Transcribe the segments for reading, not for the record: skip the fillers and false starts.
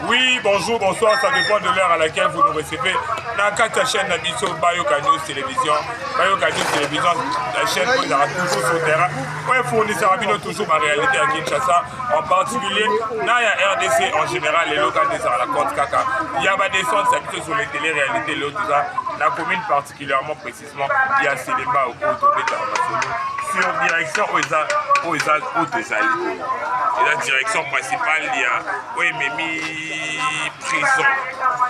Oui, bonjour, bonsoir, ça dépend de l'heure à laquelle vous nous recevez. Na kati ya chaîne na biso Bayoka News Télévision, Bayoka News Télévision, la chaîne oyo ezalaka toujours sur terrain, oyo efournissaka bino toujours ba réalité ya Kinshasa, en particulier na ya RDC en général, lelo kaka ezalaka na compte kaka ya ba descente ya biso sur les télé-réalités, lelo toza na commune particulièrement précisément ya Selembao oyo tobetaka masolo sur direction oyo eza oyo eza oyo tozali oyo eza direction principale ya oyo ememi prison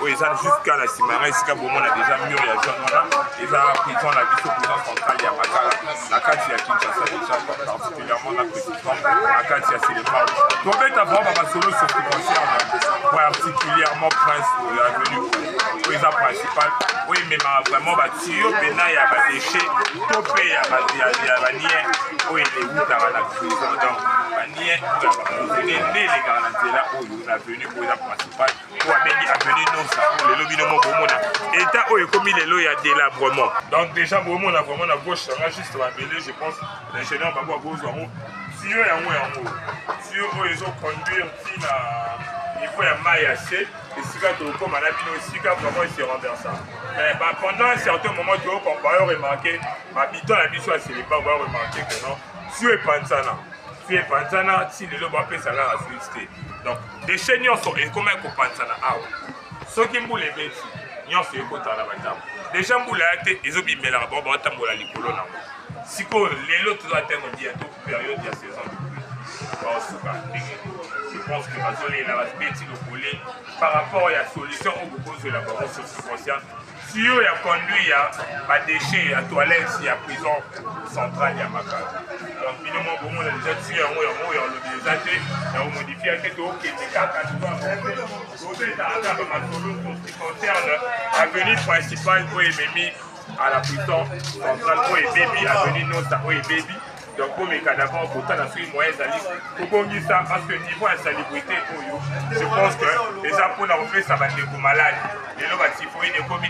oyo eza jusqu'à na nsima yanga esika bomona déjà mur ya jaune wana eza prison na biso, prison centrale ya Makala na kati ya Kinshasa, déjà particulièrement na précisément na kati ya Selembao. Tobeta vraiment bamasolo sur ce qui concerne particulièrement prince oyo avenue oyo eza principal, oyo ememaka vraiment batuyau mpena ya badéchets to mpe ya baniens oyo ewutaka na prison. Donc baniens oyo ya baprisonnier nde elekaka na nzela oyo na avenue oyo eza principal, oyo abengi avenue Nosa. Oyo lelo bino mo bomona état oyo ekomi lelo ya délabrement. Donc déjà bomona vraiment na gauche yanga, juste mabele, je pense l'ingénieur babo akozwa yango, tuyau yango tuyau oyo ezoconduire ntina niveau ya mai ya se, esika tokóma na bino, esika vraiment ese renversa. Mais bah, pendant un certain moment bayo remarquer bahabitants na biso ya Selembao, bayo remarquer que non, tuyau epanzana, tuyau epanzana ti lelo bapesa kaka suite te. Donc déchet nyonso ekóma ekopanzana awa. Soki mbula ebeti, nyonso ekotala na bandako. Déjà mbula ya te, ezobimelaka bango, baotambola likolo nango. Sikoyo lelo toza atteindre bientôt période ya saison de pluie, baosuka ndenge. Je pense que bazolela, babeti lokole par rapport ya solution oyo bokozwela bango sur ce qui concerne tuyau ya conduit ya badéchets ya toilette ya prison centrale ya Makala. Donc bino mo bomona déjà tuyau yango ya olobi eza te ya komodifier te. Tokende kaka, tozobetaka kaka masolo sur ce qui concerne avenue principale oyo ememi à la prison centrale oyo ebebi, avenue Nosa oyo ebebi. Donc bomeka d'abord kotala soki moyen ezali kobongisa, parce que niveau ya salubrité oyo, je pense que eza mpona kopesa bandeko maladi. Lelo batyphoïde ekomi.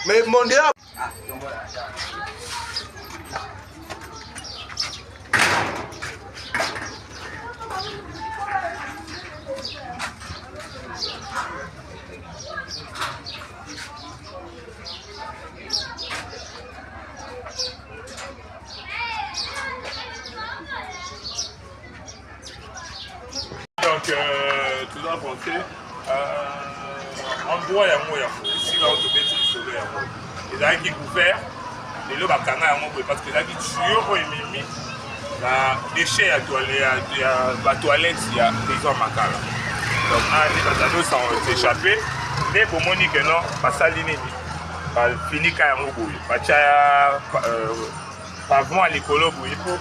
Mais mondial. Donc toza avancé endroit yango esika oyo tobeti lisolo yango ezalaki ouvert. Lelo bakanga yango boye parce que ezalaki tuyau oyo ememi ba déchet ya batoilette ya prison Makala. Donc awa nde bazali s'échapper, nde bomoni ke non, basali nini, bafinika yango boye, batya pavement ya likolo boye mpo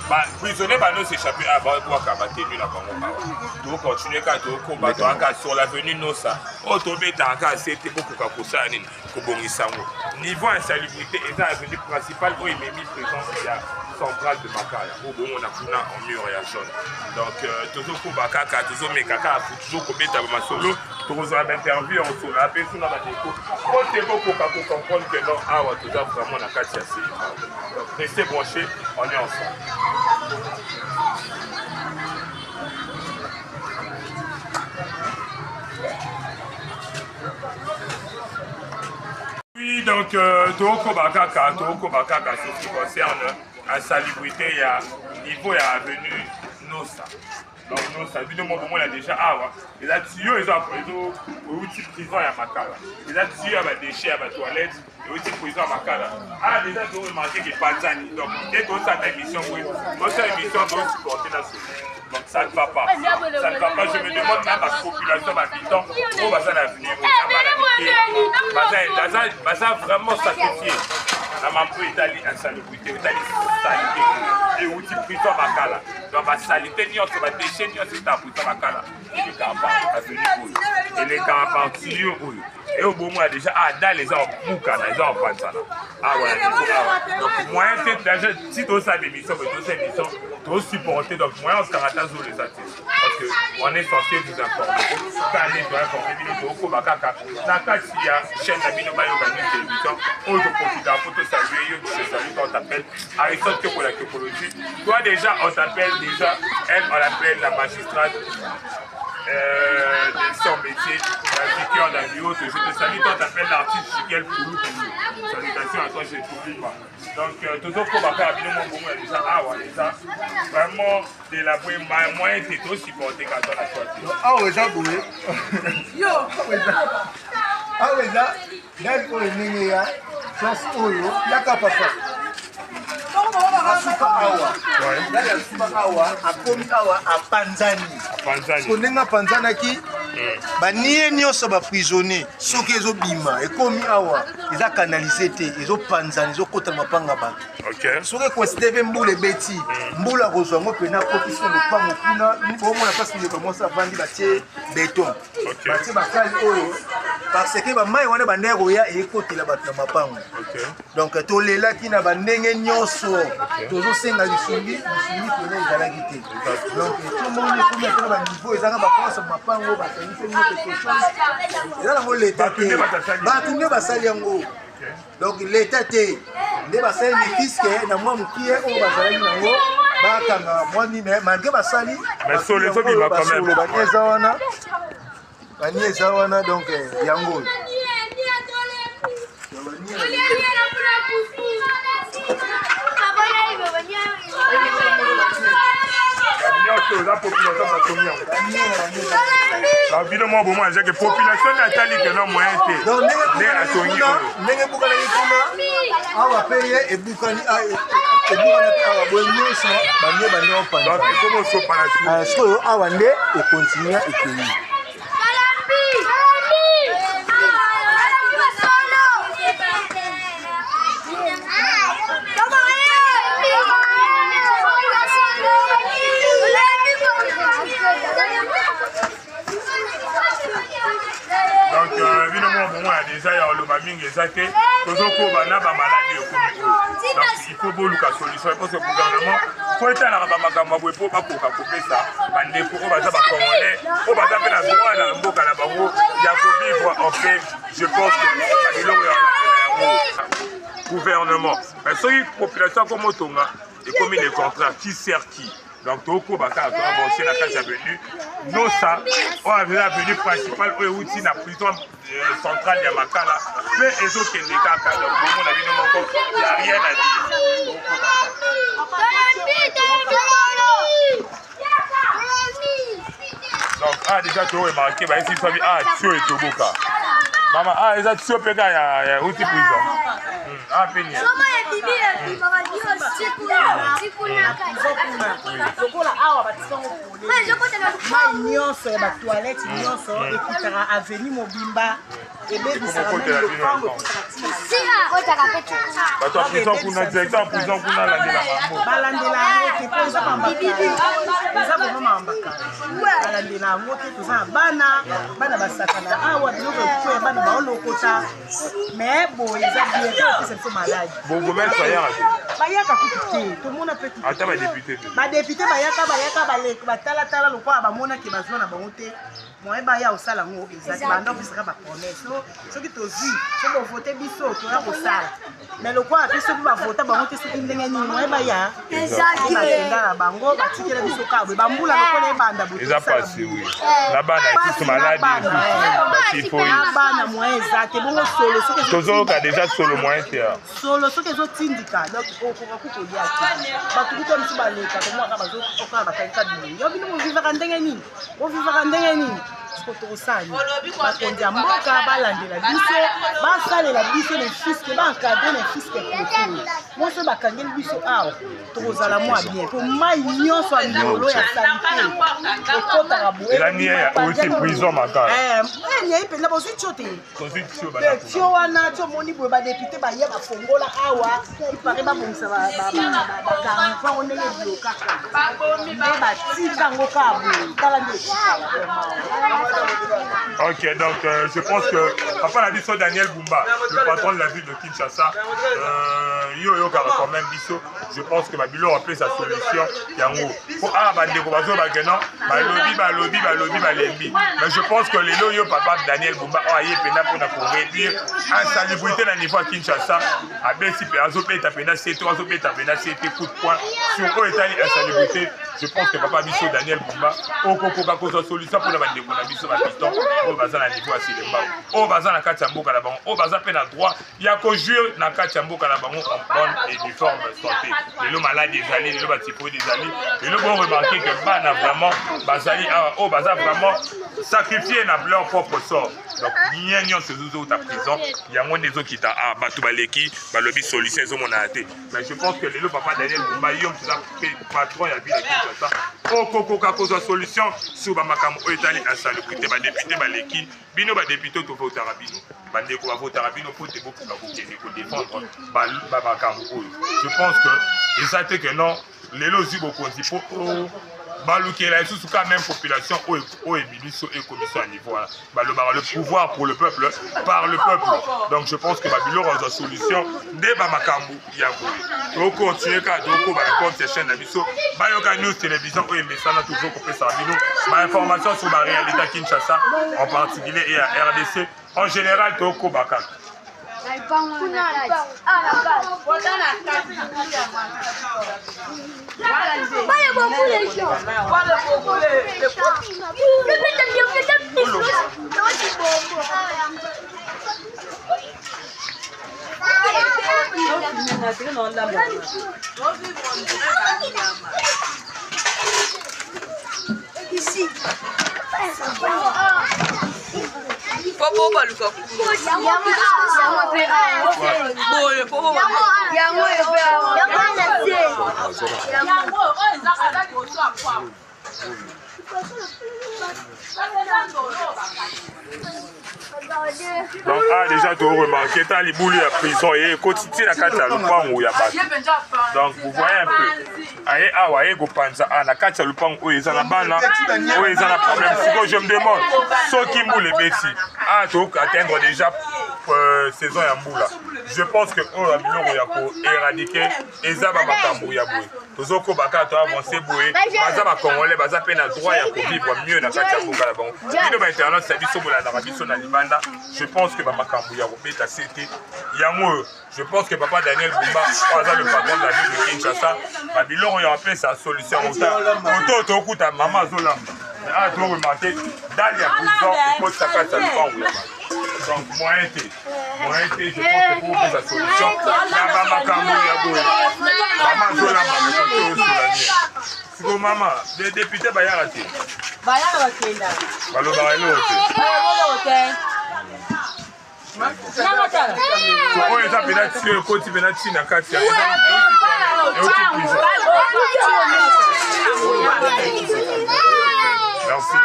baprisonnier bano s'échapper ah babwaka batenu na bango awa. Tokocontinue kaka, tokokoba toyaka sur l'avenue Nosa oyo tobetaka kaka se te bokoka kosala nini, kobongisa yango. Niveau ya insalubrité eza avenue principale oyo ememi présence ya centrale de Makala oyo bomona kuna en mur ya jaune. Donc tozokoba kaka, tozomeka kaka toujours kobeta bamasolo, tokozala bainterview ya kosolola mpe suna bandeko po te bokoka kocomprendre que non, awa toza vraiment na kati ya Selembao. Donc restez branchés, on est ensemble. Oui, donc tokoba kaka, tokoba kaka sur ce qui concerne insalubrité ya niveau ya avenue Nosa. Donc Nosa, bino mo bomona déjà awa eza tuyau eza euti prison ya Makala, eza tuyau ya badéchets ya batoilette euti prison ya Makala. Awa déjà toremarquer ke panzani. Donc nde tosala émission boye, tosala émission, tosupporte na solo. Donc ça ne va pas, ça ne va pas. Je me demande na bapopulation, bahabitant oyo baza na avenue oyo, baza vraiment sacrifié na mampo etali insalubrité, etali saleté euti prison Makala. Donc basaleté nyonso, badéchets nyonso eta prison Makala elekaka pa avenue oyo. Elekaka par tuyau oyo. Et au bon moment déjà, ah, dalle eza kobukana, eza kopanzana. Awa na niveau awa. Donc moyen te déjà si tosala émission, mais tosala émission, tosupporter donc moyen okanga ata zolo eza te. Parce que on est censé vous informer. Kaka nde toinforme bino tokokoba kaka na kati ya chaîne na bino bayoka news télévision oyo toprofitaka mpo tosalue yo je salue quand on t'appelle Aristote Kyokola Kyokologie. Toi déjà on t'appelle déjà, elle on l'appelle la magistrate de son métier, la victoire d'un duo, je te salue, toi t'appelles l'artiste Jiquel Koulou Koulou. Salutations à toi, je ne t'oublie pas. Donc, toujours pour Bakar, bino mon bongo déjà, ah ouais, déjà, vraiment délabré, moyen te to supporter quand on a choisi. Awa eza boye, awa eza dale oyo ndenge ya place oyo yaka papa asuka awa, dale asuka awa, akomi awa apanzani. Apanzani. Ndenge apanzanaki, banie nyonso baprisonnier, soki ezobima ekomi awa, eza canalisé te, ezopanzana, ezokota na mapanga bato. Soki ekoinside mpe mbula ebeti, mbula kozwa yango mpena akotisi na lopango kuna. Bomona place ndeko mwasi avandi, batie beton, batie bakali oyo parce que bamai wana bandeki koya ekotela bato na mapango. Donc tolelaki na bandenge nyonso, tozosenga lisungi, lisungi pene ezalaki te. Donc tomoni ekomi ata na baniveau ezanga baforce, mapango basangisi ngo quelque chose eza nango leta te, bato nde basali yango. Donc leta te nde basali mifiske na mwa mokie oyo bazalaki nango, bakanga mwa mime malgré basali solo ezobima quand même. Basolo bani eza wana, bani eza wana. Donc yango oyo. Nyonso eza population bakomi yango. Bino mwa bomoi azaki population nde atali kena moyen te Donc ndenge nde atongi kuna oyo. Ndenge ebukanaki kuna awa mpe ye ebukani, ebukani mpe awa boye nyonso banie bande Donc opanza. ekomi osopana su. Sikoyo awa nde ekontinue ekei. Donc bino mwa bomoi ya déjà ya oloba mingi eza te, tozokoba na bamaladi ekomi oyo. Donc il faut boluka solution parce que gouvernement faut etalaka bamakambo ya boye mpo bakoka kopesa bandeko oyo baza bacongolais, oyo baza mpe na droit na mboka na bango ya kovivre en paix. Je pense que babiloko ya kolandela yango gouvernement, mais soki population akomi otonga, ekomi le contraire, qui sert qui? Donc tokoba kaka toavance na kati ya avenue Nosa oyo aza avenue principale oyo euti na prison centrale ya Makala mpe ezokende kaka. Donc bomona bino moko, ya rien à dire. Donc ah, déjà toremarke bayesi biso abi ah, tio etoboka mama, ah, eza tio mpe kaka ya uti prison. Ah, mpe nie Lokola awa batikango pole, mai nyonso ya batoilette nyonso ekitaka avenue mobimba, ebebisaka Ekokotela meme bino lopango. Bato ya prison kuna, directeur ya prison kuna alandela bango. Balandela yango te mpo eza mambakala, eza vraiment mambakala, balandela yango te. Toza na bana, bana basakana awa, biloko ekweya, bana baolokota. Mais boye eza bien te, opesa biso maladi. Bourgmestre ayaka te? Bayaka kutu te, tomona mpe kutu. Ata badepute te? Badepute bayaka, bayaka batalatala lokola bamonaki bazwa na bango te moyen baya kosala yango. Eza te, banda opesaka bapromesse soki tozwi, so bovote biso toya kosala. Mais lokola mpe soki bavota bango te, soki ndenge nini moyen baya, bakenda na bango, batikela biso kaka boye bambula lokola ebanda boye. Eza tosala pasi boye. Oui, na bana lisusu maladi, lisusu batifoi. Na bana moyen eza te. Bongo solo soki Tozoyoka déjà solo, moyen te ya. Solo soki ezotindika, donc okoka ku kolia te. Bato kuta mosusu baleka komwaka bazokaka, bakangika bilongi. Yo bino bovivaka ndenge nini? Bovivaka ndenge nini? Siko tokosala nini? Bakonzi ya mboka balandela biso, basalela biso ne fiske, baencadre ne fiske clôture moso bakangeli biso awa, tokozala mwa bien po mai nyonso ya likolo ya salite ekotaka boye. Eza nie ya outi prison Makala. Niei mpenza, bozwi tio te. Tozwi tio. Te, tio wana tio omoni boye, badepute baye bafongola awa, ipare babongisa bakarniveau ndenge eblokaka, nde batika yango kaka boye. Tala nde etikala. Ok, donc je pense que papa na biso Daniel Bumba, le patron de la ville de Kinshasa, yo yo kaka quand même biso, je pense que babilo apesa solution yango. Po ah bandeko bazo ba que non, balobi balobi balobi balembi. Mais je pense que lelo yo papa Daniel Bumba oh aye pena pona ko réduire insalubrité na niveau à Kinshasa, abesi pe azobeta pena seto azobeta pena sete coup de poing sur oyo etali insalubrité. Je pense que papa biso Daniel Bumba okokoka kozwa solution mpona bandeko na biso bapiton oyo baza na niveau ya Selembao, oyo baza na kati ya mboka na bango, oyo baza mpe na droit ya kojouir na kati ya mboka na bango en bonne et due forme santé. Lelo maladi ezali, lelo batyphoïde ezali, lelo bo remarquer que bana vraiment bazali awa oyo baza vraiment sacrifié na leur propre sort. Donc nye nyonso ezozouta prison yango nde ezokita ah, bato baleki balobi solution ezomonana te. Mais je pense que lelo papa Daniel Bumba yo moto patron ya ville ya Kinshasa okokoka kozwa solution sur bamakambo oyo etali insalubrité. Badepute baleki bino, badepute tovotaka bino, bandeko bavotaka bino mpo te bokoka kokende kodefendre bamakambo oyo. Je pense que eza te que non lelo ozwi bokonzi mpo balukela lisusu quand même population oyo ebimi so ekomi so ya niveau wana. Balobaka le pouvoir pour le peuple, par le peuple. Donc je pense que babiloko azwa solution nde bamakambo ya boye. Tokontinue kaka, tokoba na compte ya chaîne na biso Bayoka News Télévision oyo emesana toujours kopesaka bino bainformation sur baréalité ya Kinshasa en particulier et ya RDC en général. Tokoba kaka. Ici. Popo baluka boye popo yango Donc ah déjà to remarqué ta libulu ya prison et ekoti ti na kati ya lupango ya bato. Donc vous voyez un peu aye awa aye kopanza a na kati ya lupango oyo eza na bana oyo eza na problème. Sikoyo je me demande soki mbula ebeti ah to atteindre déjà saison ya mbula. Je pense que oyo ya biloko ya ko éradiquer eza ba makambo ya boye. Tozokoba kaka to avancer boye, baza ba congolais, baza pe na droit ya kovivre mieux na kati ya mboka na bango. Bino ba internautes ya biso bolandaka biso na libanda, je pense que ba makambo ya kobeta sete yango oyo. Je pense que papa Daniel Bumba oyo aza le patron de la ville de Kinshasa, ba biloko ya apesa solution oto tokuta mama azolamba ah to remarquer dalle ya prison ekotisa kati ya lupango ya bato. Donc moyen te, moyen te. Je pense que pour kopesa solution na bamakambo ya boye, mama azolamba mekoki osola nie. Siko mama de député bayaka te, bayaka bakenda balobaka eloko te. Oyo eza mpena tio ekoti mpena ti na kati ya euti prison. Merci.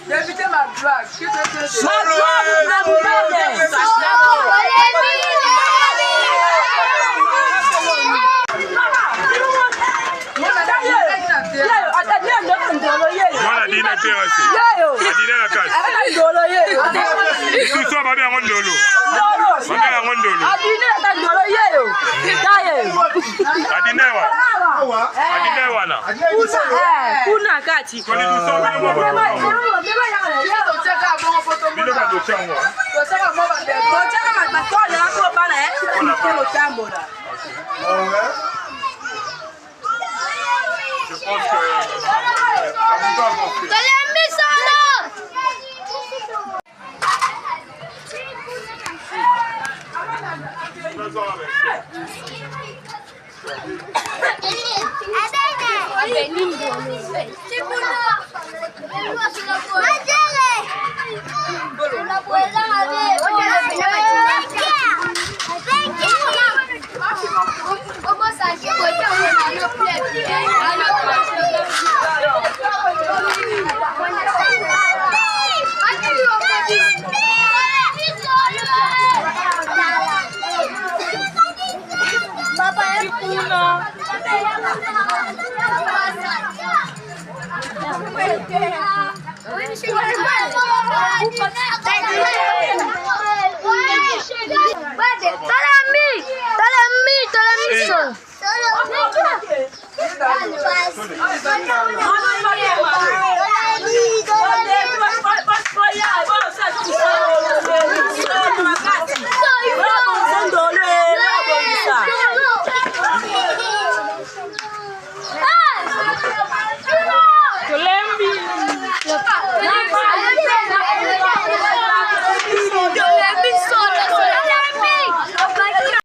Député Magloire. Mwana dina terrasse adina na kati lisusu babe yango ndolo, babe yango ndolo adina wa adina wana kuna kati koni duso bino badosi yango. Totyaka matole po bana kotambola. Je pense que ça peut avancer. Tolembi, tolembi, tolembi solo.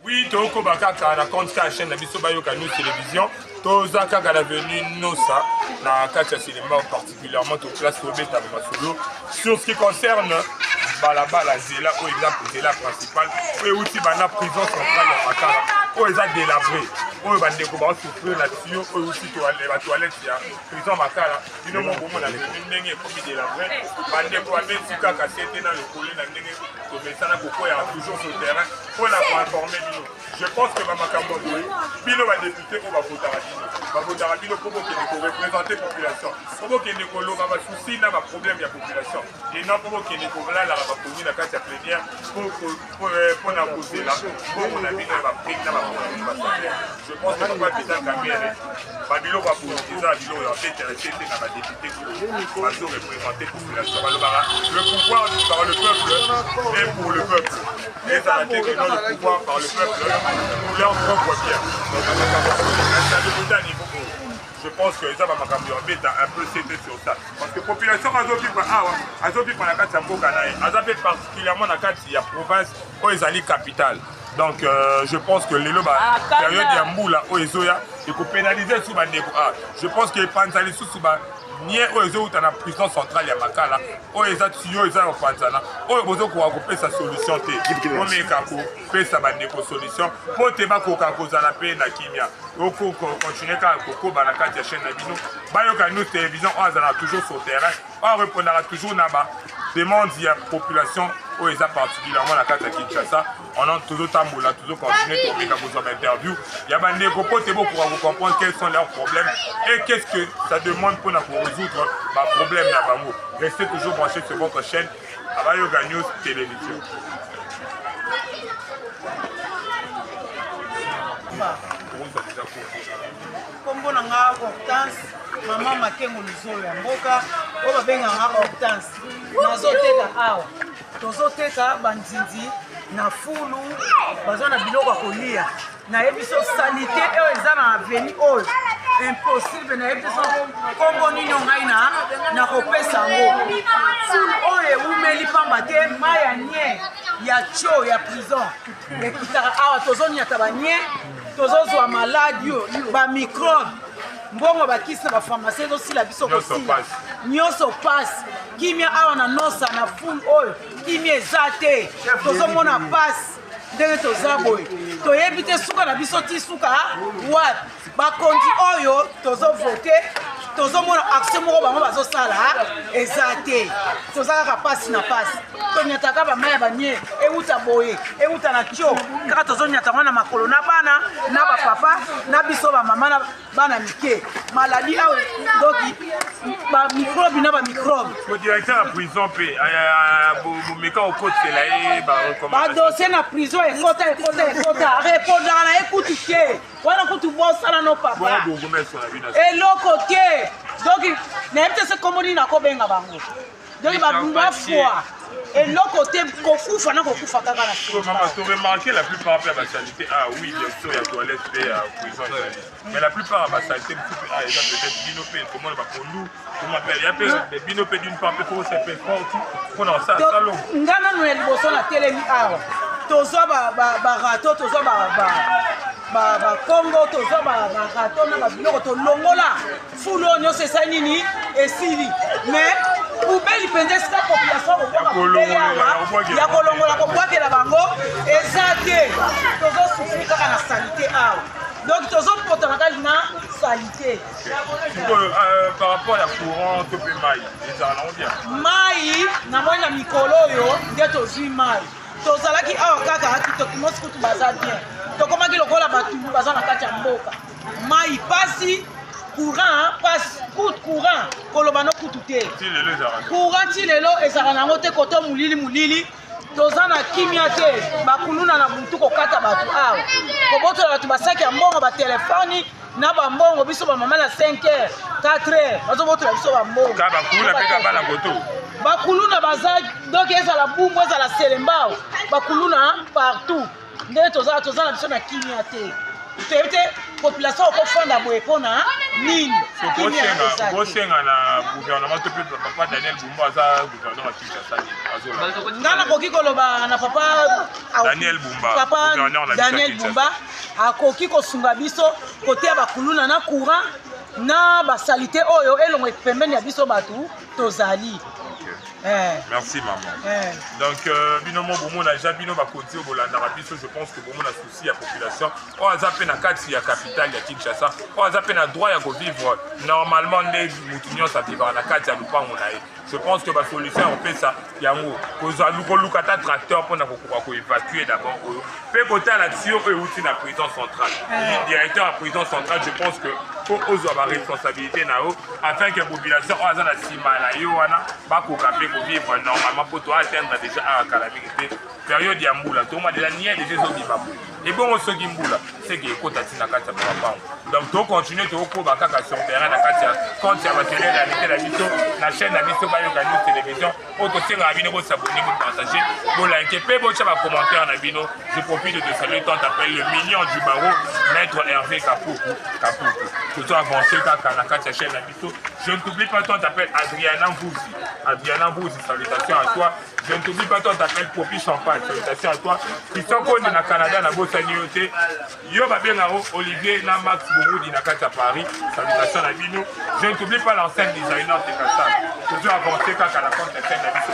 Oui, tokoba kaka na compte ya chaîne na biso bayoka news télévision toza kaka na venu nosa na kati ya cinéma particulièrement to place tobeta masolo sur ce qui concerne balabala nzela oyo eza nzela principale oyo euti banda prison centrale ya makala oyo eza délabré oyo bandeko baosouffrir na tiyo oyo euti batoilette ya prison makala bino moko bomona ndenge ekomi délabré bandeko babeti kaka sete na lokole na ndenge tomesana kokweyaka toujours sur terrain mpo na koinforme bino. Je pense que bamakambo ya boye bino badepute oyo bavotaka bino, bavotaka bino mpo bokende korepresente population, mpo bokende koloba basusi na baproblème ya population, et non mpo bokende kolalaka bapongi na kati ya plenière mpo na kozela mbongo na bino ya baprime na bambongo na bino basalaire. Je pense que papa Vital Kamerhe, babiloko ya boye eza biloko ya babetela te na badepute oyo bazo represente population. Balobaka le pouvoir par le peuple et pour le peuple. Ezala te que non le pouvoir par le peuple pour leur propre bien. Donc makambo ya niveau oyo, je pense que eza bamakambo ya beta un peu c'était sur ça, parce que population azovivre awa, azovivre na kati ya mboka na ye, aza mpe particulièrement na kati ya province oyo ezali capitale. Donc je pense que lelo ba période ya mbula oyo ezoya ekopénalize su bandeko. Ah, je pense que epanza lisusu ba nie oyo ezowuta na prison centrale ya Makala, oyo eza tiyo eza ya kopanzana, oyo bozokoka kopesa solution te. Bomeka kopesa bandeko solution mpo te bakoka kozala mpe na kimia. Okokontinue kaka kokoba na kati ya chaîne na bino Bayoka News Télévision, oyo azalaka toujours sur terrain, oyo arépondaka toujours na ba demande ya population oyo eza particulièrement na kati ya Kinshasa. On a tozotambola, tozocontinue komeka kozwa bainterview ya bandeko mpo te bokoka kocomprendre quels sont leurs problèmes et qu'est-ce que ça demande mpona korésoudre baproblème na bango. Restez toujours branchés sur votre chaîne Bayoka News Télévision. Nkombo na nga Hortense, mama Makengo Luzolo ya mboka oyo babengaka Hortense. Nazoteka awa, tozoteka banzinzi na fulu, baza na biloko ya kolia. Nayebi so salite oyo eza na aveni oyo impossible. Nayebi so nkombo nini ngai na nakopesa yango. Fulu oyo ewumeli pamba te, mai ya nie ya tio ya prison ekitaka awa, tozoniata banie, tozozwa maladi, bamicrobe, mbongo bakisi na bapharmacie ezosila biso kosila nyonso pasi. Kimia awa na nosa na fulu oyo kimia eza te, tozomona pasi ndenge toza boye, toyebi te suka na biso ti suka wapi. Bakonzi oyo tozovote, tozomona action moko bango bazosala eza te, toza kaka pasi na pasi. Tonyataka bamai ya banie euta boye, euta na tio, kaka tozonyata ngo na makolo na bana na bapapa na biso bamama na bana mike. Maladi awa, donc bamicrobe na bamicrobe. Directeur ya prison mpe bomeka okotela ye? Badossier na prison ekota ekota ekota, arépondaka na ye kutu te. Wana kutu bosala no papa eloko te. Donc nayebi te se kombo nini nakobenga bango. Donc bafoi eloko te, kokufa na kokufa kaka na. Mama, to remarqué la plupart mpe ya basalité, ah oui, bien sûr, ya toilette mpe ya prison ezali, mais la plupart ya basalité mosusu mpe, ah, eza peut-être bino mpe komona bapondu koma mpe ya mpe bino mpe d'une part mpe kosa mpe fort mpona kosala salo. Nga nanu ya liboso natelemi awa, tozwa barato, tozwa bakongo, tozwa barato na babiloko, tolongola fulu oyo nyonso esali nini, esili. Mais poubelle mpenza, esika population kobwaka ya kolongola kobwakela bango eza te. Tozosufri kaka na salite awa, donc tozopotana kaka na salite. Sikoyo par rapport ya courant to mpe mai, ezala nango bien? Mai namoni na mikolo oyo nde tozwi mai. Tozalaki awa kaka kitokimosi kutu baza bien, tokomaki lokola bato baza na kati ya mboka. Mai pasi, courant pasi, courant koloba no kutu te. Courant ti lelo ezalaka nango te, koto molili molili. Toza na kimia te, bakuluna na butu kokata bato awa, kobotola bato basaki ya mbongo, batelefoni na bambongo. Biso bamama na 5 heures, 4 heures bazobotola biso bambongo. Ka bakuluna mpe ka bana koto. Bakuluna baza donc ezala Bumbu, ezala Selembao, bakuluna partout. Nde toza toza na biso na kimia te, toyebi te population okofanda boye mpona nini. Kimia eza te. Bosenga na gouvernement to mpe papa Daniel Bumba aza gouverneur ya Kinshasa nini azolanda. Nga nakoki koloba na papa Daniel Bumba, papa gouverneur na biso ya Daniel Kinshasa. Bumba akoki kosunga biso koteya bakuluna na courant na basalite oyo elongo pembeni ya biso bato tozali. Ok. Eh, Merci maman. eh. Donc bino mo bomona déjà, bino bakonzi oyo bolandaka biso, je pense que bomona souci ya population oyo aza mpe na kati ya capitale ya Kinshasa, oyo aza mpe na droit ya kovivre normalement nde mutu nyonso avivaka na kati ya lupango na ye. Je pense que basolution ya kopesa yango, kozwa koluka ata tracteur mpona kokoka koévacue d'abord oyo, mpe kotala tuyau oyo euti na prison centrale. Directeur ya prison centrale, je pense que mpo ozwa baresponsabilité na yo afin que population oyo aza na nsima na yo wana bakoka mpe kovivre normalement, mpo toatteindre déjà awa kala mingi te période ya mbula. Tokoma déjà nie, déjà ezobima boye, ebongo soki mbula seke ekota ntina kati ya mapango. Donc tocontinue, tokokoba kaka sur terrain na kati ya compte ya batele réalité na biso na chaîne na biso Bayoka News Télévision, oyo tosengaka bino bosabonner, bopartage, bolike mpe botya bacommentaire na bino. Je profite de te saluer, tant appelle le mignon du barreau, maître Hervé Kapuku Kapuku. Tozo avancer kaka na kati ya chaîne na biso. Je ne t'oublie pas, toi t'appelles Adriana Mvuzi, Adriana Mvuzi, salutations à toi. Je ne t'oublie pas, toi t'appelles Popi Champagne, salutations à toi. Christian Konde na Canada, na bosani yo te. Yo babengako Olivier na Max Burudi na kati ya Paris, salutation na bino. Je ne t'oublie pas, l'enseigne designer Tekasal. Tozo avancer kaka na compte ya chaîne na biso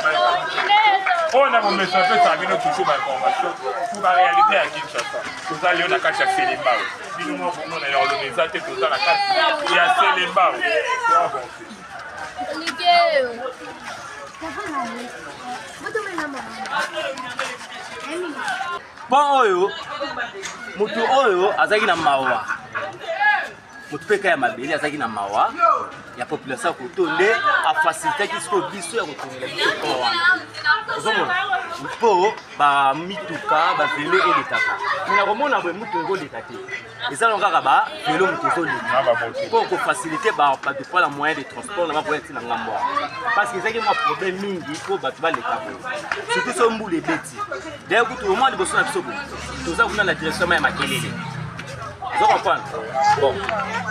oyo na bomeso apesaka bino toujours bainformation pour baréalité ya Kinshasa. Toza leo na kati ya Selembao, bino moko bomona ya oloba eza te, toza na kati ya Selembao, to avance. Olivier. Mpo oyo motu oyo azalaki na mawa, motu mpe ka ya mabele azalaki na mawa ya population ya koto, nde afacilitaki sikoyo biso ya kotongela biso pont wana. Ozomona mpo bamituka, bavelo elekaka, me na komona boye mutu ekoleka te, eza no kaka bavelo moto ezoleka Na bamoto. Mpo kofacilite bato mpo na moyen de transport na bakoya ntina ngambo wana, parce que ezalaki mwa problème mingi mpo bato baleka boye, surtout so mbula ebeti. D'ailleurs kutu omwa liboso na biso boye toza kuna na direction ya makelele, ozo comprendre. Bon,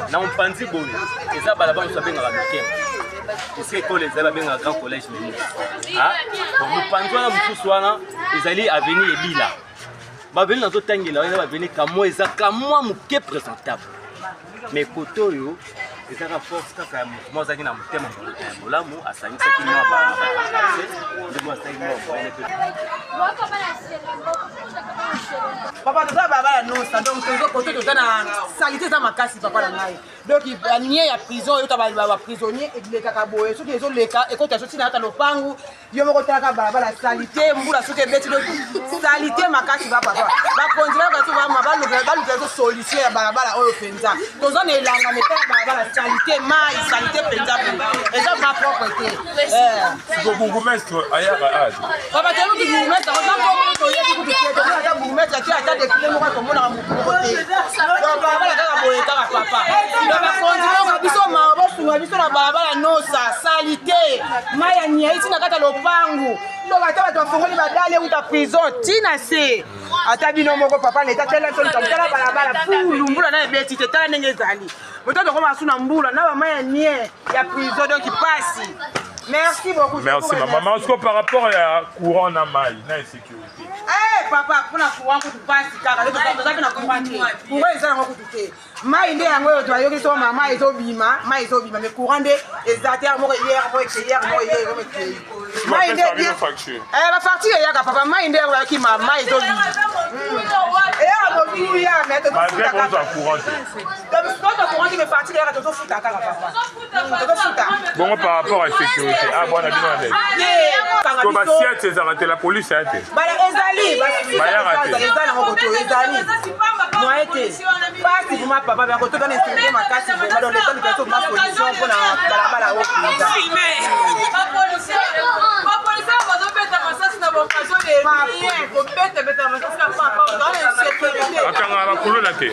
na mopanzi boye eza balabala mosusu babengaka Lukenga, esi ekole ezali babengaka Grand Collège Memo. Bon, mopanzi wana mosusu wana ezali avenue Ebila. Baveni nazotangela wana baveni kamwa, eza kamwa moke présentable, mais kote oyo ezaka force kaka ya mouvement azalaki na motema ya bolamu, asangisaki mwa nde mwa asalaki mwa moyene mpe. Papa, toza balabala nosa, donc tozo kote, toza na salite, eza makasi papa na ngai. Donc banie ya prison oyo ta baprisonnier elekaka boye, soki ezoleka ekota so ntina ata lopangu yo moko. Talaka balabala, salite, mbula soki ebeti, donc salite makasi. Bapapa bakonzi bayoka so bama balukela so solution ya balabala oyo mpenza. Toza na elanga metala balabala salite, mai salite mpenza, boye eza ma propre te. Siko bourgmestre ayaka ade? Papa, toyebi kutu bourgmestre ata toyebi kutu te, tomona ata bourgmestre te, ata député moko tomonaka motu moko te. Donc balabala kaka boye kaka papa. Donc bakonzi bayoka biso mawa, bosunga biso na balabala nosa, salite, mai ya niai ntina kati ya lopangu. Donc ata bato bafongoli badale euta prison ntina se, ata bino moko papa na eta tala biso likambo. Tala balabala fulu, mbula na ebeti te, tala ndenge ezali, moto tokoma su na mbula na bamai ya nie ya prison, donc pasi. Merci beaucoup. Merci mama. Mama, siko par rapport ya courant na mai na insécurité? Eh, papa, mpona courant kutu pasi kaka, toza mpe na courant te, courant eza yango kutu te. Mai nde yango oyo toyoki so mama ezobima, mai ezobima, mais courant nde eza te. Moko hier moko ekei, hier moko eye moko ekei, mai nde bino facture? Bafacture eyaka papa, mai nde yango bayaki ma mai ezobima, eyaka motuya, mais malgré bozwa courant te. Tozofuta courant te, mais facture eyaka, tozofuta kaka papa, tozofuta. Bongo par rapport à sécurité, ah bwana bino wana to basiate ezalaka te, la police aya te? Bala ezali. Bayaka te. Eza nango koto, ezali moyen te, pasi vraiment papa. Bako toza na insécurité makasi vraiment, donc leta likanisi ma solution mpona balabala oyo mpenza. Bapolisier bazobeta masasi na Bakangaka bakuluna te.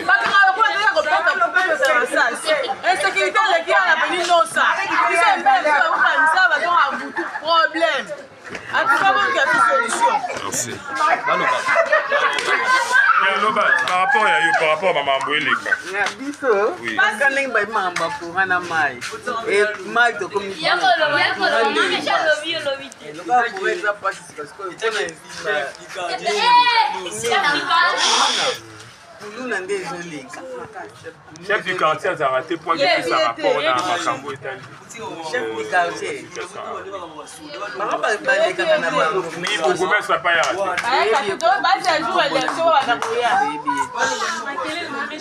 Insécurité eleki ya na peni nosa biso embele biso bakoka misala bazonga butu problème. En tout cas, bon, solution. Merci. Loba, par rapport ya yo, par rapport à makambo eleka. Na biso, kaka ndenge bayebi makambo ya courant na mai. E mai tokomi. Lokola courant eza mpasi sikoyo mpona kuluna nde ezoleka. Chef du quartier azalaka te po akipesa rapport na makambo etali. Chef du quartier bango balekaka na bango. Bourgmestre apa yaka te.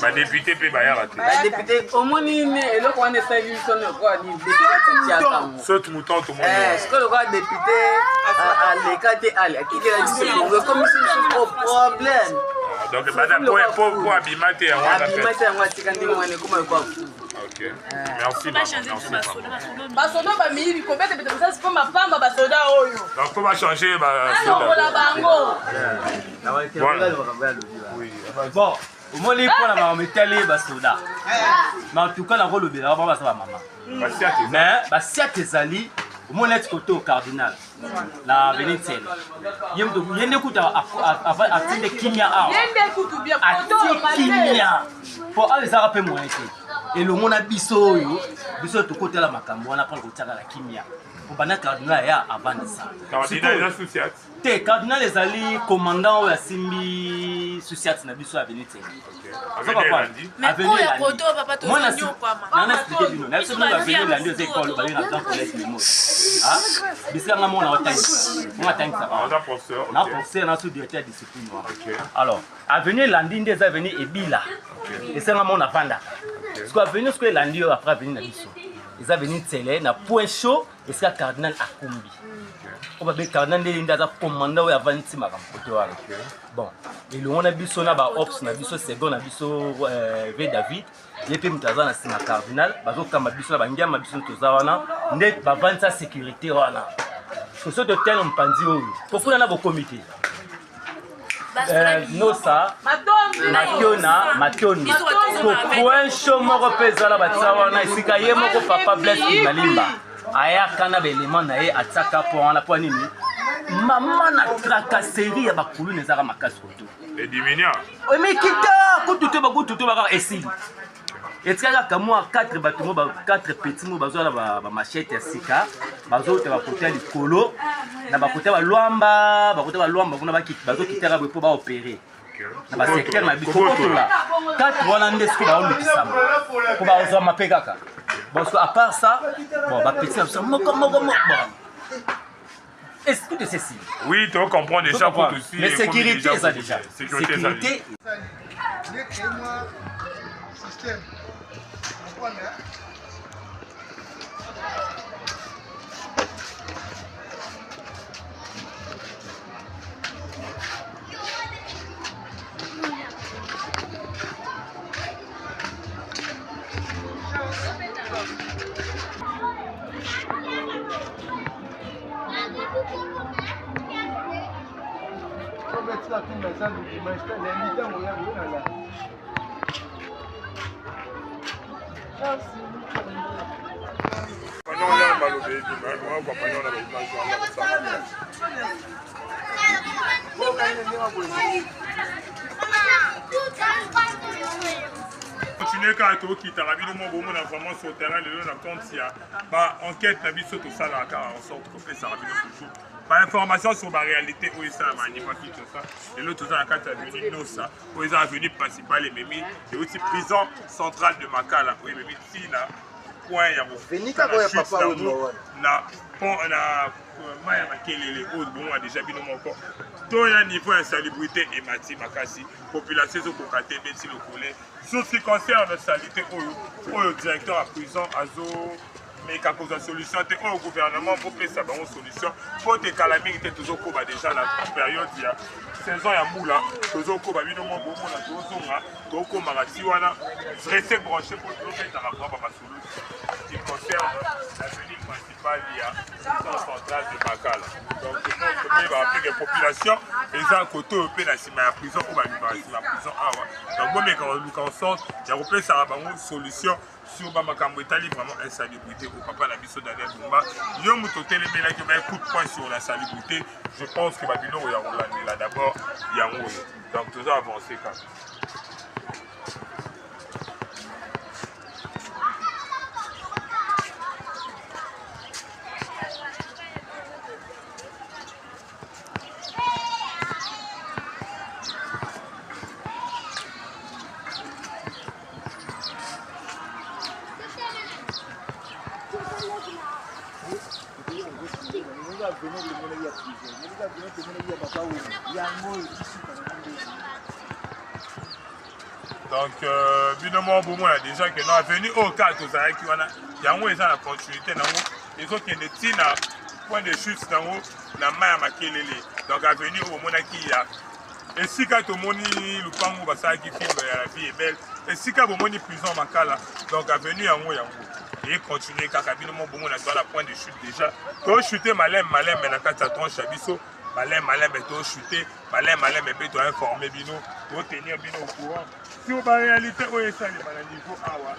Badepute mpe bayaka te. Badepute omoni nini eloko wana esali biso lokola nini depute saute mouton tomoni sikoyo lokola depute aleka te ale atikela biso bongo ekomisi biso problème. Donc bada po abima te yango wana. Abima te yango atika ndenge wana ekoma lokola fou. Ok. Merci. Basoda bamiyibi kobetebeta masasi mpo mapamba basoda oyo. Donc faut bachanger basoda bango. Bon, omoni mpo na makambo etali basoda, mais en tout cas nakolobela bango baza bamama, mais basiate ezali. Omoni neti kote o cardinal na avenue Nsele, ye moto ye nde kuta atinde kimia awa, atie kimia po awa ezalaka mpe moyen te elongo na biso oyo biso tokotala makambo wana mpona kotiaka na kimia po banda cardinal ya avandisa te. Cardinal ezali commandant oyo asimbi susiate na biso ya avenue Nsele. Nana explique bino na biso bino avenue elandi eza ekole babenga Grand Collège Memos, bisika nga mona otangisa, nga atangisa na professeur na sous directeur ya discipline wana. Alors avenue elandi nde eza avenue Ebila, esanga mona avandaka. Sikoyo avenue sikoyo elandi oyo après avenue na biso eza avenue Ntsele na Point Chaud, esika cardinal akumbi oyo babe cardinal nde nde aza commandant oyo avandisi makambo kote wana. Bon, elongo na biso na baops na biso second na biso v David, ye mpe moto aza na nsima cardinal, bazokamba biso na bangiama biso toza wana nde bavandisa sécurité wana. Soso totele mopanzi oyo po kuna na bokomi te nosa Makiona Matondo ko point chaud moko mpe ezala batia wana esika ye moko papa Blaise Malimba ayaka na baelema na ye atiaka po wana. Mpo nini mama na tracasserie ya bakuluna ezaka makasi koto emikita kutu te, bakutu te bakaka esili, etikali kaka mwa 4 bato mo 4 petit mo bazwa na bamachete ya sika, bazouta bakota ya likolo na bakota balwamba, bakota balwamba kuna bazokitaka boye mpo baopere na basecteur na biso kotola 4 wana nde sikoyo baolukisama mpo bazwama mpe kaka. Bon, à part ça, bon, bapetit na biso moko moko bon, est-ce que ceci? Oui, tu comprends déjà pour aussi. Mais sécurité, ça déjà. Sécurité. Système. Continue kaka, tokitaka bino mwa bomona vraiment sur terrain lelo na compte ya baenquête na biso. Tosalaka kaka en sorte kopesaka bino toujours bainformation sur baréalité oyo esalama niveau Kinshasa. Lelo toza na kati ya avenue Nosa oyo eza avenue principale ememi euti prison centrale de Makala oyo ememi ntina point ya na pont na mai ya Makelele oyo bomona déjà bino moko. To ya niveau ya salubrité emati makasi, population ezokoka te beti lokole. Sur ce qui concerne salité oyo directeur ya prison azo meka kozwa solution te oyo gouvernement bopesa bango solution mpo te kala mingi te tozokoba déjà na période ya saison ya mbula tozokoba bino mwa bomona tozonga tokomaka ti wana reste branché mpo tozobetaka vraimen bamasolo qui concerne l'avenue principale ya prison centrale de makala donc toyebaka mpe ke population eza kote oyo mpe na nsima ya prison oyo babimaka nsima ya prison awa donc bomeka koluka ensemble ya kopesaka bango solution sur ba makambo etali vraiment insalubrité au papa na biso Daniel Bumba yo moto otelemelaki ba coup de poing sur la salubrité je pense que babiloko ya kolandela d'abord yango oyo donc toza avancé kaka. Donc euh, bino moko bomona déjà que no avenue oyo kaka tozalaki wana yango eza na continuité nango ezokende ntina point de chute nango na mai ya makelele. Donc avenue oyo bomonaki ya esika tomoni lupangu basalaki film ya la vie est belle, esika bomoni prison Makala, donc avenue yango yango e continuer kaka bino mo bomona toza na point de chute déjà, tochute maleme maleme na kati ya tronche ya biso, maleme maleme tochute maleme maleme mpe toinforme bino, totenir bino au courant sur ba réalité oyo esalema na niveau awa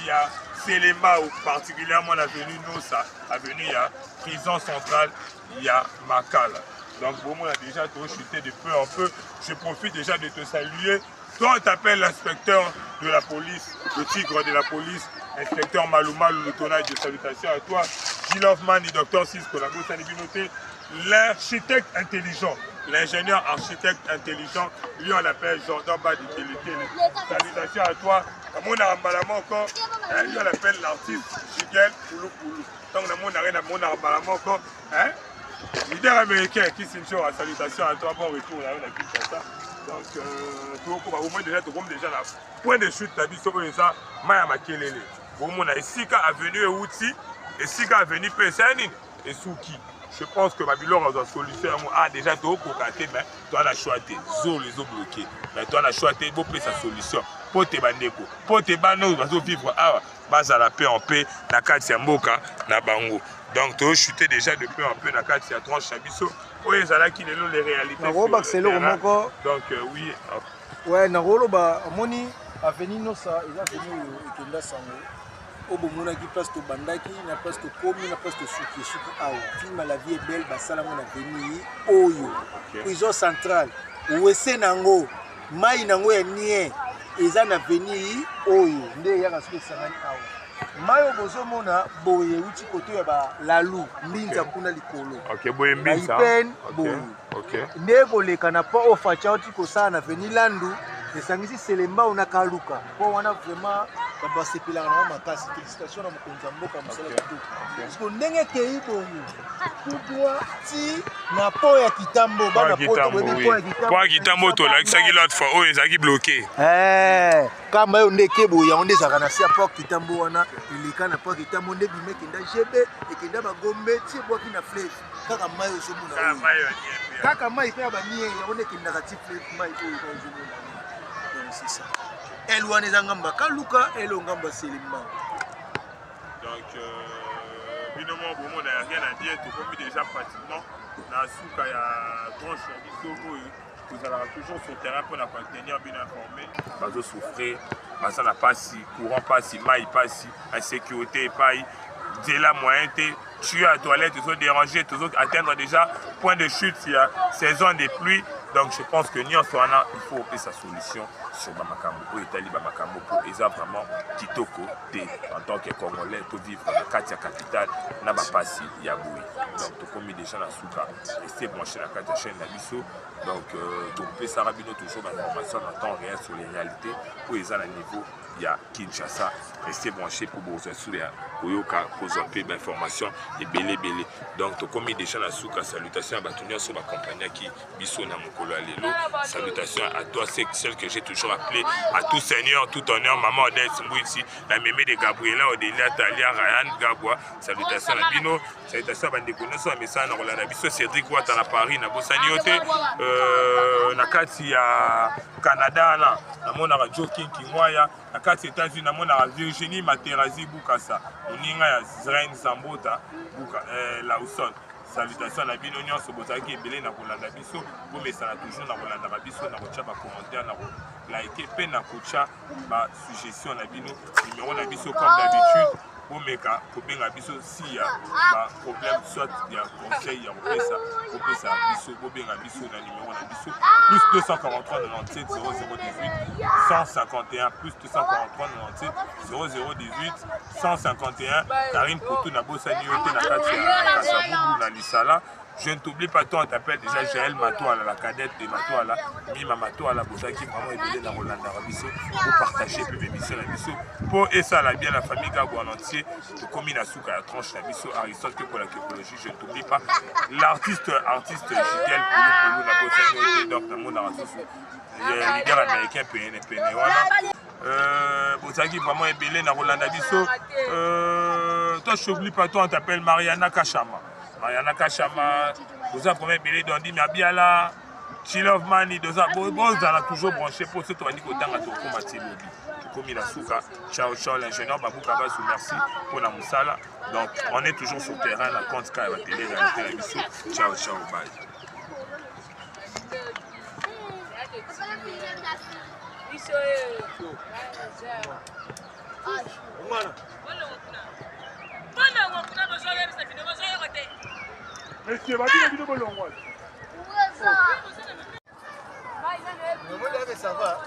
ya Selembao, particulièrement na avenue Nosa, avenue ya prison centrale ya Makala. Donc bomona déjà tochute de peu en peu. Je profite déjà de te saluer. Toi, on t'appelle l'inspecteur de la police, le tigre de la police, inspecteur Malumalu Lutona, de salutations à toi. Gilles Hoffman et docteur Cisco Nabosani Binoté, l'architecte intelligent, l'ingénieur architecte intelligent, lui on l'appelle Jordan Badi Kelekele. Salutations à toi. Namona mbala moko, lui on l'appelle l'artiste Jigel Poulou Poulou. Donc namona rien, namona mbala moko, hein? Leader américain Kissinger, salutations à toi, bon retour là, na Kinshasa. Donc, euh, au moins déjà, tokomi déjà na point de chute na biso oyo eza mai ya makelele. Bomona esika avenue euti, esika avenue mpe esali nini esuki. Je pense que babiloko azwa solution yango ah déjà tokokoka te mais toa na choix te, zolo ezobloke mais toa na choix te, bopesa solution mpo te bandeko, mpo te bana oyo bazovivre awa bazala pe en paix na kati ya mboka na bango. Donc tochute déjà de peu en peu na kati ya tranche ya biso oyo ezalaki lelo les réalités. Nakobakisa eloko moko. Donc euh, oui. Ouais, nakoloba omoni avenue Nosa eza avenue oyo ekenda sango oyo bomonaki place tobandaki na place tokomi na place tosuki esuki awa. Film La vie est belle basalango na avenue oyo. Prison centrale wese nango mai nango ya nie eza na avenue oyo nde eyaka soki esangani awa. Mai oyo bozomona boye euti koto ya balalu mbinza kuna likolo. Okay, boye mbinza. Baipene boye. Okay. Nde koleka na pont oyo Fatshi auti kosala na avenue Landu esangisi Selembao na Kaluka. Po wana vraiment bato basepelaka nango makasi. Félicitation na mokonzi ya mboka, mosala kitoko. Parce que ndenge ekei bongo tout droit ti na pont ya Kitambo, bana poto boyebi pont ya Kitambo. Pont ya Kitambo tolakisaki l'autre fois oyo ezalaki bloqué. Kamba oyo nde ekebo yango nde ezalaka na se ya pont Kitambo wana, eleka na pont Kitambo nde bima ekenda GB, ekenda Bagombe ti ebwaki na fleuve. Kaka mai ozomona oyo. Kaka mai mpe ya banie yango nde ekendaka ti fleuve, mai oyo kaka ozomona. Donc c'est ça. Elle wana eza ngamba Kaluka, elle oyo ngamba Selembao. Donc bino moko bomona ya rien à dire, tokomi déjà pratiquement na suka ya tranche ya biso oyo tozalaka toujours sur terrain mpona kotenir bino informé. Bazosouffrir, baza na pasi, courant pasi, mai pasi, insécurité epai, nzela moyen te, tuyau ya toilette ezo déranger, tozo atteindre déjà point de chute ya saison des pluies. Donc je pense que nyonso wana il faut opesa solution sur bamakambo oyo etali bamakambo mpo eza vraiment kitoko te en tant que congolais to vivre na kati ya capitale na bapasi ya boye. Donc tokomi déjà na suka, restez branché na kati ya chaîne na biso. Donc tokopesaka bino toujours ba information na temps réel sur les réalités oyo eza na niveau Ya Kinshasa. Restez branché pour bozwa sur ya koyoka, kozwa mpe bainformation ebele ebele. Donc tokomi déjà na suka. Salutation ya bato nyonso baaccompagnaki biso na mokolo ya lelo. Salutation à toi, celle que j'ai toujours appelé à tout seigneur, tout honneur, maman Odette Mbouiti, la mémé de Gabriela, Odelia, Talia, Ryan Gabwa. Salutation na bino, salutation ya bandeko nyonso ya mesana na kolanda biso. Cédric Wata na Paris, na bosani yo te. Na kati ya Canada na namonaka Joe King Kingwaya, na kati ya États-Unis namonaka Virginie Materazi Bukasa, moninga ya Zren Zambota Buka, Lawson. Salutation na bino nyonso bozalaki ebele na kolanda biso. Bomesana toujours na kolandaka biso, na kotia bacommentaire, na kolike mpe na kotia basuggestion na bino. Numero na biso, comme d'habitude, bomeka kobenga biso si ya baproblème, soit ya conseil ya kopesa, kopesa biso. Bobenga biso na numero na biso plus 243 97 0018 151, plus 243 97 0018 151. Karine Poutou, nabosani yo te na kati ya Kasavubu na Lisala. Je ne t'oublie pas, toi, on t'appelle déjà Jaël Matoala, la cadette de Matoala, Mima Matoala, bozaki vraiment ebele na kolanda biso, pour partager pe émission na biso, pour esala bien la famille Gabo en entier, tokomi na suka ya tranche na biso. Aristote Kekola Kekologie, je ne t'oublie pas. L'artiste, artiste Gigel Poulou Poulou, na bosani yo te, donc namonaka susu, leader américain pene pene wana. Bozalaki vraiment ebele na kolanda biso. Toi, je t'oublie pas, toi, on t'appelle Mariana Kachama. Mariana Kachama, boza vraiment ebele. Dondi Mabiala, Chilove Mani, bozala toujours branché po so tobandi kotanga, tokóma ti lobi. Tokomi na suka. Ciao ciao, l'ingénieur Babouka Basu, merci mpona mosala. Donc on est toujours sur terrain na compte ka ya batélé réalité na biso. Ciao ciao, bye. Monsieur, babino bino bolongwa. Ça va.